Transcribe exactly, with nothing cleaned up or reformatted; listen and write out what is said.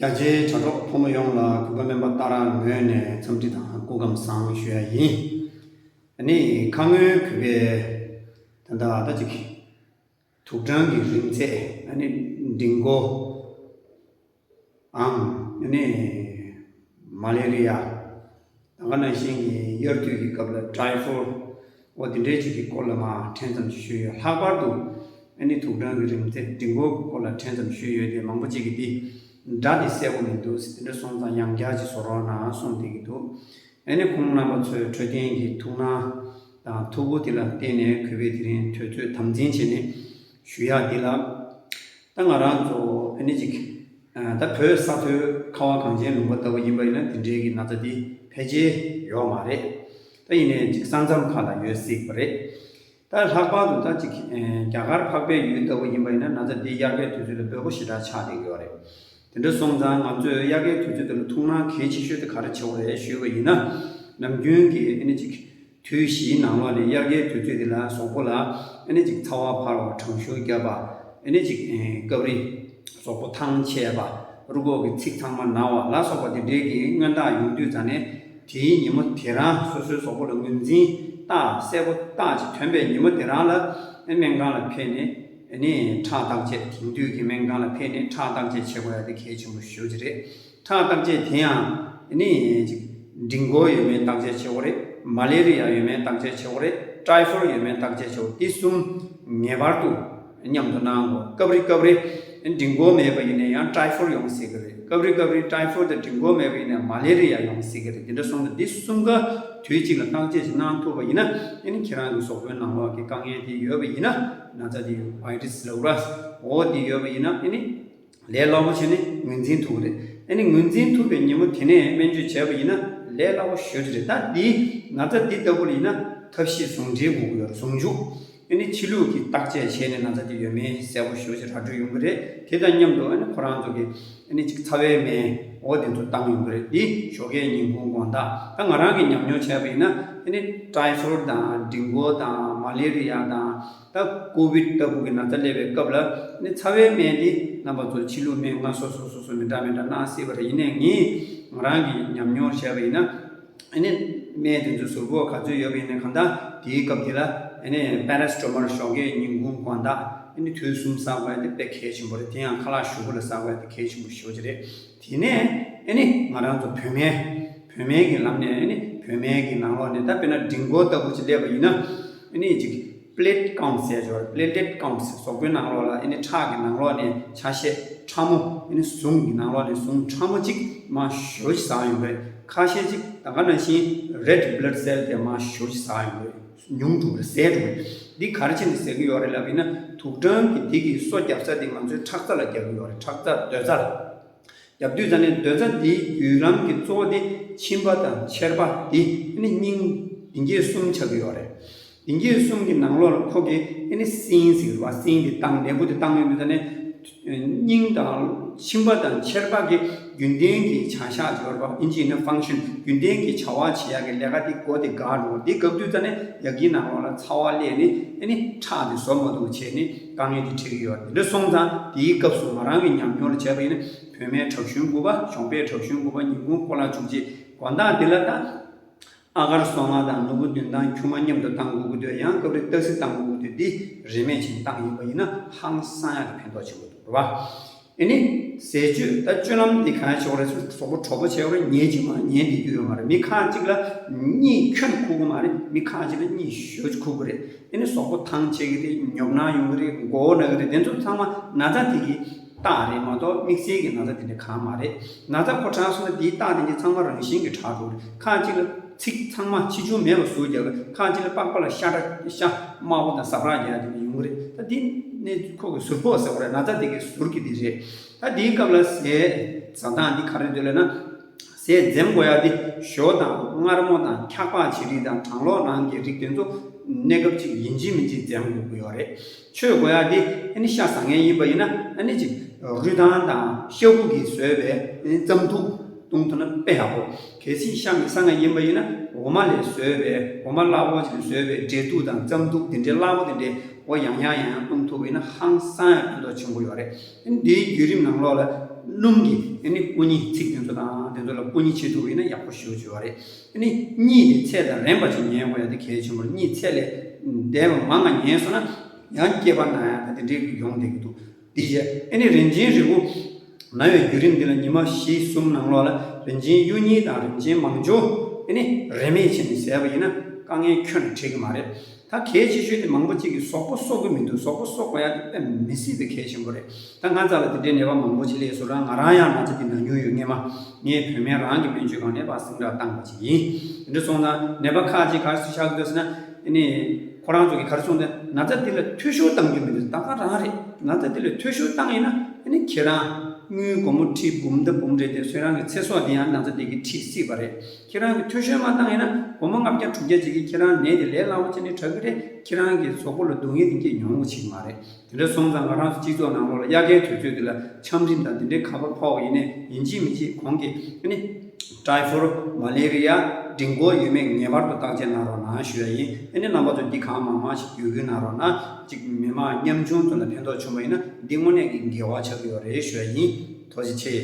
རྒྱ་ཆེའི་དྲ་གྲོགས་ཕོ་མོ་ཡོངས་ལ་གུས་པ་སྨན་པ་ཏཱ་ར་ངོས་ནས་འཚམས་འདྲི་དང་སྐུ་ཁམས་བཟང་ཞུ་ཡ་ཡིན། ཨ་ནི་ཁ་སྔོན་གུས་པས་ད་ལྟ་ད་ཅིག་དུག་སྦྲང་གི་རིམས་ཚད། ཨ་ནི་ཌེང་གོ་ཨང་། ཨ་ནི་མ་ལེ་རི་ཡ། ད་ག་ནང་བཞིན་གྱི་དབྱར་དུས་ཀྱི་སྐབས་ལ་ཊའི་ཕོཌ། འོ་དེ་འདྲའི་ཅིག་གི་སྐོར་ལ་མར་ཕྲན་ཙམ་ཞུས་ཡོད། ལྷག་པར་དུ་ཨ་ནི་དུག་སྦྲང་གི་རིམས་ཚད་ཌེང་གོ་གི་སྐོར་ལ་ཕྲན་ཙམ་ཞུས་ཡོད་དེ། མང་པོ་ཅིག་གིས་དེ་སྒྲ་དེ་གསལ་པོ་མི་འདུག། དེ་འདྲ་སོང་ཙང་ཡང་བསྐྱར་ཅིག་བཟོ་རོགས་གནང་གསུངས་བསྡད་ཀྱི་འདུག། ཨ་ནི་ཁོང་རྣམ་པ་ཚོའི་འཕྲོད་བསྟེན་གྱི་ཐུགས་སྣང་དང་ཐུགས་ཁུར་དེ་ལ་བརྟེན་ནས་གུས་པས་དེ་རིང་དུས་ཚོད་དམ་འཛིན་བྱས་ནས་ཞུ་ཡག་འདི་ལ། ད་ང་རང་ཚོ་ཨ་ནི་ཅིག་ཨ་ད་བོད་ས་མཐོའི་ཁ་བ་གངས་ཅན་ལུང་པ་ལྟ་བུ་ཡིན་པ་ཡིན་ན་དེ་འདྲའི་གི་ན་ཚ་འདི་ཕལ་ཆེར་ཡོད་མ་རེད། ད་ཡིན་ནའི་ཅིག་ས་མཚམས་ཁག་ལ་ཡོད་སྲིད་པ་རེད། ད་ལྷག་པར་དུ་ད་ཅིག་ཨ་རྒྱ་གར་འཕགས་པའི་ཡུལ་ལྟ་བུ་ཡིན་པ་ཡིན་ན་ན་ཚ་འདི་དབྱར་ཁའི་དུས་ཚོད་ལ་འབོད་པོ་ཞེ་དྲག་ཆགས་བསྡད་ཀྱི་ཡོད་རེད། དེ་འདྲ་སོང་ཙང་ང་ཚོས་དབྱར་ཁའི་དུས་ཚོད་འདི་ལ་ཐུགས་སྣང་གལ་ཆེ་ཤོས་དེ་ག་རེ་བྱེད་དགོས་རེད་ཞུས་པ་ཡིན་ན། ནམ་རྒྱུན་གྱི་ཨ་ནི་ཅིག་དུས་བཞིའི་ནང་ལོགས་ནས་དབྱར་ཁའི་དུས་ཚོད་འདི་ལ་གཟུགས་པོ་ལ་ཨ་ནི་ཅིག་ཚ་བ་འཕར་བ། གྲང་ཤུར་བརྒྱབ་པ། ཨ་ནི་ཅིག་ཨེ་སྐབས་རེ་གཟུགས་པོ་ཐང་ཆད་པ། རུས་ཁོག་གི་ཚིགས་ཚང་མ་ན་བ་ལ་སོགས་པ་དེ་འདྲའི་གི་མངོན་རྟགས་ཡོང་དུས་ཙ་ནས། དེའི་ཉིན་མོ་དེ་རང་སོ་སོའི་གཟུགས་པོ་ལ་ངོས་འཛིན་བལྟ། གསལ་པོ་བལྟ་ཅིག་ཐོན་པའི་ཉིན་མོ་དེ་རང་ལ་ཨ་སྨན་ཁང་ལ་ཕེབས་ནས། ཨ་ནི་ཁྲག་བརྟག་དཔྱད། དེང་དུས་ཀྱི་སྨན་ཁང་ལ་ཕེབས་ནས་ཁྲག་བརྟག་དཔྱད་བྱེད་དགོས་ཡ་དེ་གལ་ཆེན་པོ་ཞེ་པོ་ཅིག་རེད། ཁྲག་བརྟག་དཔྱད་དེ་ཡང་ཨ་ནི་ཅིག་ཌེང་གོ་ཡོད་མེད་བརྟག་དཔྱད་བྱེད་དགོས་རེད། མ་ལེ་རི་ཡ་ཡོད་མེད་བརྟག་དཔྱད་བྱེད་དགོས་རེད། ཊའི་ཕོཌ་ཡོད་མེད་བརྟག་དཔྱད་བྱེད་དགོས། དེ་གསུམ་ངེས་པར་དུ་མཉམ་དུ་གནང་དགོས། སྐབས་རེ་སྐབས་རེ་ཌེང་གོ་མེད་པ་ཡིན་ན་ཡང་ཊའི་ཕོཌ་ཡོང་སྲིད་ཀྱི་རེད། སྐབས་རེ་སྐབས་རེ་ཊའི་ཕོཌ་དང་ཌེང་གོ་མེད་པ་ཡིན་ན་མ་ལེ་རི་ཡ་ཡོང་སྲིད་ཀྱི་རེད། དེ་འདྲ་སོང་ཙང་འདི་གསུམ་ཀ་དུས་གཅིག་ལ་བརྟག་དཔྱད་ཅིག་གནང་ཐུབ་པ་ཡིན་ན། ཨ་ནི་ཁྱེད་རང་གི་གཟུགས་པོའི་ནང་ལོགས་ཀྱི་དཀའ་ངལ་དེ་ཡོད་པ་ཡིན་ན། ན་ཚ་དེ་ཡོད། བྷའི་རུ་སི་ལབ་ར། འོ་དེ་ཡོད་པ་ཡིན་ན་ཨ་ནི་ལས་སླ་པོ་བྱས་ནས་ངོས་འཛིན་ཐུབ་ཀྱི་རེད། ཨ་ནི་ངོས་འཛིན་ཐུབ་པའི་ཉིན་མོ་དེ་ནས་སྨན་བཅོས་བྱས་པ་ཡིན་ན་ལས་སླ་པོ་ཞེ་པོ་ཅིག་རེད། ད་འདི་ན་ཚ་འདི་ལྟ་བུ་ལ་ཡིན་ན་ཐབས་ཤེས་ཟུང་འབྲེལ་དགོས་ཀྱི་ཡོད་རེད། ཟུང་འཇུག་ཨ་ནི་ཕྱི་ལུགས་ཀྱི་བརྟག་དཔྱད་བྱས་ནས་ན་ཚ་དེ་ཡོད་མེད་གསལ་པོ་ཞེ་པོ་ཅིག་ར་སྤྲོད་ཡོང་གི་རེད། དེ་དང་མཉམ་དུ་ཨ་ནི་ཁོ་རང་ཚོ་གི་ཨ་ནི་ཅིག་ཚ་བའི་སྨན་འོ་དེ་ཚོ་བཏང་ཡོང་གི་རེད། འདི་ཞོགས་ཀའི་ཉིན་གུང་དགོང་དག། ད་ང་རང་གི་ཉམས་མྱོང་བྱས་པ་ཡིན་ན། ཨ་ནི་ཊའི་ཕོཌ་དང་ཌེང་གོ་དང་མ་ལེ་རི་ཡ་དང་། ད་ཀོ་བིཌ་ལྟ་བུ་གི་ན་ཚ་སླེབས་པའི་སྐབས་ལ་ཨ་ནི་ཚ་བའི་སྨན་འདི་རྣམ་པ་ཚོ་ཕྱི་ལུགས་སྨན་སྔ་སོ་སོ་སོ་སོ་མི་འདྲ་མི་འདྲ་གནང་སྲིད་པ་རེད། ཡིན་ནའི་ངས་ང་རང་གི་ཉམས་མྱོང་བྱས་པ་ཡིན་ན། ཨ་ནི་སྨན་དེ་ཚོ་ཟུར་ཕོག་ག་ཚོད་ཡོད་པ་ཡིན་ན་གང་ལྟར་དེའི་སྐབས་དེ་ལ་ཨ་ནི་པ་ར་སི་ཊ་མོལ་ཞོགས་ཀས་ཉིན་གུང་དགོང་དག་ཨ་ནི་དུས་གསུམ་ཟ་དགོས་ཡ་དེ་དཔེ་གལ་ཆེན་པོ་རེད། དེ་ཡང་ཁ་ལག་ཞིམ་པོ་ལ་ཟ་དགོས་ཡ་དེ་གལ་ཆེན་པོ་ཞེ་པོ་ཅིག་རེད། དེ་ནས་ཨ་ནི་ང་རང་ཚོ་བོད་སྨན། བོད་སྨན་གྱི་ལམ་ནས་ཨ་ནི་བོད་སྨན་གྱི་ནང་ལོགས་ནས་ད་དཔེར་ན་ཌེང་གོ་ལྟ་བུ་ཅིག་སླེབས་པ་ཡིན་ན། ཨ་ནི་ཅིག་པི་ལེ་ཊི་ཀའུན་ཊི་ཟེར་ཡོད་རེད། པི་ལེ་ཊི་ལེཊ་ཀའུན་ཊི་ཟེར། གཟུགས་པོའི་ནང་ལོགས་ལ་ཨ་ནི་ཁྲག་གི་ནང་ལོགས་ནས་ཆ་ཤས་ཕྲ་མོ། ཨ་ནི་ཟུངས་ཀྱི་ནང་ལོགས་ནས་ཟུངས་ཕྲ་མོ་གཅིག་མར་ཞེ་པོ་ཅིག་ཟགས་ཡོང་གི་རེད། ཁ་ཤས་གཅིག་ད་ག་ནང་བཞིན་རེཌ་བྷི་ལཌ་སེལ་དེ་མར་ཞེ་པོ་ཅིག་ཟགས་ཡོང་གི་རེད། ཉུང་འགྲོ་གི་རེད། ཟད་འགྲོ་གི་རེད། འདི་ག་རེ་བྱས་ནས་ཟད་ཀྱི་ཡོད་རེད་ལབ་པ་ཡིན་ན། དུག་སྦྲང་གི་འདི་གི་སོ་རྒྱབ་ས་དེ་ང་ཚོའི་ཁྲག་རྩ་ལ་རྒྱབ་ཀྱི་ཡོད་རེད། ཁྲག་རྩ་སྡོད་རྩ་ལ། རྒྱབ་དུས་ཙ་ནས་སྡོད་རྩ་འདིའི་བརྒྱུད་ལམ་གྱི་གཙོ་བོ་དེ་མཆིན་པ་དང་མཆེར་པ་འདི་ཨ་ནི་སྙིང་འདི་གའི་གསུམ་ཆགས་ཀྱི་ཡོད་རེད། འདི་གའི་གསུམ་གྱི་ནང་ལོགས་ལ་ཁོ་གིས་ཨ་ནི་སིན་ཟེར་བ། སིན་འདི་བཏང་། ནད་འབུ་འདི་བཏང་ཡོང་དུས་ཙ་ནས་སྙིང་དང་མཆིན་པ་དང་མཆེར་པ་གི་རྒྱུན་ལྡན་གྱི་བྱ་གཞག་ཅིག་ཡོད་རེད་པ། ཨིན་ཇི་ཡིན་ན་ཕང་ཤན། རྒྱུན་ལྡན་གྱི་བྱ་བ་བྱེད་ཡག་གི་ལས་ཀ་འདི་འགོ་དེ་འགག་འགྲོ། འདི་འགག་དུས་ཙ་ནས་ཡ་གིའི་ནང་ལོགས་ལ་ཚ་བ་སླེབས་ནས་ཨ་ནི་ཁྲག་འདི་བཟོ་མ་ཐུབ་བྱས་ནས་དཀའ་ངལ་འདི་འཕྲད་ཀྱི་ཡོད་རེད། འདི་འདྲ་སོང་ཙང་དེའི་སྐབས་སུ་ང་རང་གི་ཉམས་མྱོང་ལ་བྱས་པ་ཡིན་ན། བོད་སྨན་དྲག་ཞུན་དགུ་པ། གཞོགས་པའི་དྲག་ཞུན་དགུ་པ། ཉིན་གུང་སྐོར་ལ་བཅུ་གཅིག། དགོང་དག་འདི་ལ་ད་ཨ་གར་སོ་ལྔ་དང་ནོར་བུ་བདུན་དང་ཁྱུང་མ་མཉམ་དུ་བཏང་དགོས་ཀྱི་འདུག། ཡང་སྐབས་རེ་སྟག་གཟིག་བཏང་དགོས་ཀྱི་འདུག། འདི་རིན་མེད་བྱས་བཏང་ཡིན་པ་ཡིན་ན་ཧང་སང་ཡག་གི་ཕན་ཐོགས་ཆེན་པོ་འདུག་རེད་པ། ཨ་ནི་ཟས་སྤྱོད། ད་སྤྱོད་ལམ་འདི་གང་ཡག་བྱེད་དགོས་རེད་ཟེར། གཟུགས་པོ་གྲོགས་པོ་བྱེད་དགོས་རེད། ཉལ་གཅིག་མ་ཉལ་བསྡད་རྒྱུ་ཡོད་མ་རེད། མི་ཁག་ཅིག་ལ་གཉིད་ཁྱོན་ཁུག་གི་མ་རེད། མི་ཁག་ཅིག་ལ་གཉིད་ཞེ་པོ་ཅིག་ཁུག་གི་རེད། ཨ་ནི་གཟུགས་པོ་ཐང་ཆད་ཀྱི་རེད། ཉོབ་སྣང་ཡོང་གི་རེད། མགོ་བོ་ན་གི་རེད། དེ་ཚོ་ཚང་མ་ན་ཚ་དེ་གི་རྟགས་རེད་མ་གཏོགས་དམིགས་བསལ་གྱི་ན་ཚ་དེ་འདྲ་གང་མ་རེད། ན་ཚ་ཁོ་དྲག་སོང་ན་དེའི་རྟགས་དེ་འདྲ་ཚང་མ་རང་བཞིན་གྱིས་དྲག་འགྲོ་གི་རེད། ཁག་ཅིག་ལ་ཚིགས་ཚང་མ་ཆེ་ཆུང་མེད་པར་ཟུར་རྒྱག་གི། ཁག་ཅིག་ལ་པགས་པ་ལ་ཤ་ཁྲག་ཤ་དམར་པོ་དང་ཟ་འཕྲུག་རྒྱག་དེ་འདྲ་ཡོང་གི་རེད། ད་འདི་ནི་ཁོ་གི་ཟུར་ཕོག་ཟེར་བ་རེད། ན་ཚ་དེ་གི་ཟུར་གྱི་དེ་རེད། ད་དེའི་སྐབས་ལ་ཟས་ཟ་སྟངས་འདི་ག་རེ་འདུག་ལབ་ན། ཟས་འཛེམ་དགོས་ཡ་དེ་ཞོ་དང་མངར་མོ་དང་འཁྱག་པ་བྱི་རིལ་དང་གྲང་གློག་ནང་གི་རིགས་དེ་ཚོ་གནས་སྐབས་ཅིག་ཡིན་གཅིག་མིན་གཅིག་འཛེམ་དགོས་ཀྱི་ཡོད་རེད། མཆོད་དགོས་ཡ་དེ་ཨ་ནི་ཤ་ཟ་མཁན་ཡིན་པ་ཡིན་ན་ཨ་ནི་ཅིག་རུས་ཐང་དང་ཤ་ཁུ་གིས་བཟོས་པའི་ཨ་ནི་རྩམ་ཐུག་བཏུང་ཐུབ་ན་དཔེ་ཡག་པོ། གལ་སྲིད་ཤ་མི་ཟ་མཁན་ཡིན་པ་ཡིན་ན་འོ་མ་ལས་བཟོས་པའི། འོ་མ་སླ་པོ་ཅིག་ལས་བཟོས་པའི་འབྲས་ཐུག་དང་རྩམ་ཐུག་དེ་འདྲའི་སླ་པོ་དེ་འདྲའི་འོ་ཡང་ཡང་ཡང་ཡང་བཏུང་ཐུབ་པ་ཡིན་ན་ཧང་སང་ཡ་ཕན་ཐོགས་ཆེན་པོ་ཡོད་རེད། ཨ་ནི་འདིའི་བརྒྱུད་རིམ་ནང་ལོགས་ལ་ སྣུམ་གྱི་ཨ་ནི་སྐུ་ཉིད་ཚིགས་དེ་ཚོ་དང་དེ་ཚོ་ལ་སྐུ་ཉིད་བྱེད་ཐུབ་པ་ཡིན་ན་ཡག་པོ་ཞེ་པོ་ཅིག་ཡོད་རེད། ཨ་ནི་གཉིད་དེ་ཚད་དང་རན་པ་ཅིག་ཉལ་དགོས་ཡ་དེ་གལ་ཆེན་པོ་རེད། གཉིད་ཚད་ལས་འདས་པ་མང་ང་ཉལ་སོང་ན་ཡང་སྐེད་པ་ན་ཡ་དང་དེ་འདྲའི་ཡོང་བསྡད་ཀྱི་འདུག་དེ་བྱས་ཨ་ནི་རིན་ཆེན་རིལ་བུ་ན་བའི་བརྒྱུད་རིམ་འདི་ལ་ཉི་མ་བཞི་གསུམ་ནང་ལོགས་ལ་རིན་ཆེན་གཡུ་གཉིས་དང་རིན་ཆེན་མང་ཇོ་ཨ་ནི་རིན་མེད་བྱས་ནས་ཟས་པ་ཡིན་ན་དཀའ་ངལ་ཁྱོན་ནས་འཕྲད་ཀྱི་མ་རེད། ད་གལ་ཆེ་ཤོས་དེ་མང་པོ་གཅིག་གིས་གཟུགས་པོ་གསོ་གི་མི་འདུག་གཟུགས་པོ་གསོ་དགོས་ཡ་དེ་དཔེ་མི་སྲིད་པའི་གལ་ཆེན་པོ་རེད། ད་ང་རྩ་ལ་དེ་འདྲའི་ནད་པ་མང་པོ་ཅིག་སླེབས་སོང་ར། ང་རང་ཡང་ན་ཚ་འདི་ན་མྱོང་ཡོད། སྔས་མ་ངས་བོད་སྨན་རང་གི་སྨན་བཅོས་ཁང་ནས་ཕར་ཟིང་རག་བཏང་བ་ཅིག་ཡིན། དེ་འདྲ་སོང་ཙང་ནད་པ་ཁག་ཅིག་ག་རེ་ཟེར་ཆགས་ཀྱི་འདུག་ཟེར་ན། ཨ་ནི་ཁོ་རང་ཚོ་གིས་ག་རེ་གསུངས་ཏེ་ན་ཚ་འདི་ལ་འཐུས་ཤོར་བཏང་རྒྱུ་མི་འདུག་ད་ག་རང་རེད། ན་ཚ་འདི་ལ་འཐུས་ཤོར་བཏང་ཡིན་ན་ཨ་ནི་ཁྱེད་རང་དངུལ་སྒོར་མོ་ཁྲི་འབུམ་ད་འབུམ་རེ་དེ་ཁྱེད་རང་གི་ཚེ་སྲོག་དེ་ཡང་ན་ཚ་འདི་གིས་ཁྲིད་སྲིད་པ་རེད། ཁྱེད་རང་གིས་འཐུས་ཤོར་མ་བཏང་ཡིན་ན་སྒོར་མོ་ལྔ་བརྒྱ་དྲུག་བརྒྱ་ཅིག་གིས་ཁྱེད་རང་ནད་དེ་ལས་སླ་བོ་བྱས་ནས་དྲག་གི་རེད། ཁྱེད་རང་གི་གཟུགས་པོ་ལ་སྡུག་བསྔལ་དེ་སྐྱེས་མྱོང་བ་ཞིག་མ་རེད། དེ་འདྲ་སོང་ཙང་ང་རང་ཚོ་སྤྱི་ཚོགས་ནང་ལོགས་ལ་དབྱར་ཁའི་དུས་ཚོད་འདི་ལ་ཆམ་རིམས་དང་དེ་འདྲའི་ཁ་པར་ཕོག་ཡིན་ནའི་ཡིན་གཅིག་མིན་གཅིག་གོང་གི་ཨ་ནི་ཊའི་ཕོཌ་མ་ལེ་རི་ཡ་ཌེང་གུ་ཡོད་མེད་ངེས་པར་དུ་བརྟག་དཔྱད་གནང་རོགས་གནང་ཞུ་ཡ་ཡིན། ཨ་ནི་རྣམ་པ་ཚོ་འདི་གང་མང་མང་ཞིག་བརྒྱུད་སྐུལ་གནང་རོགས་གནང་། གཅིག་མི་མང་ཉམ་ཆུང་ཚོ་ལ་ཕན་ཐོགས་བྱུང་བ་ཡིན་ན་འདི་དངོས་གནས་ཀྱི་དགེ་བ་ཆགས་ཀྱི་ཡོད་རེད་ཞུ་ཡ་ཡིན། ཐུགས་རྗེ་ཆེ།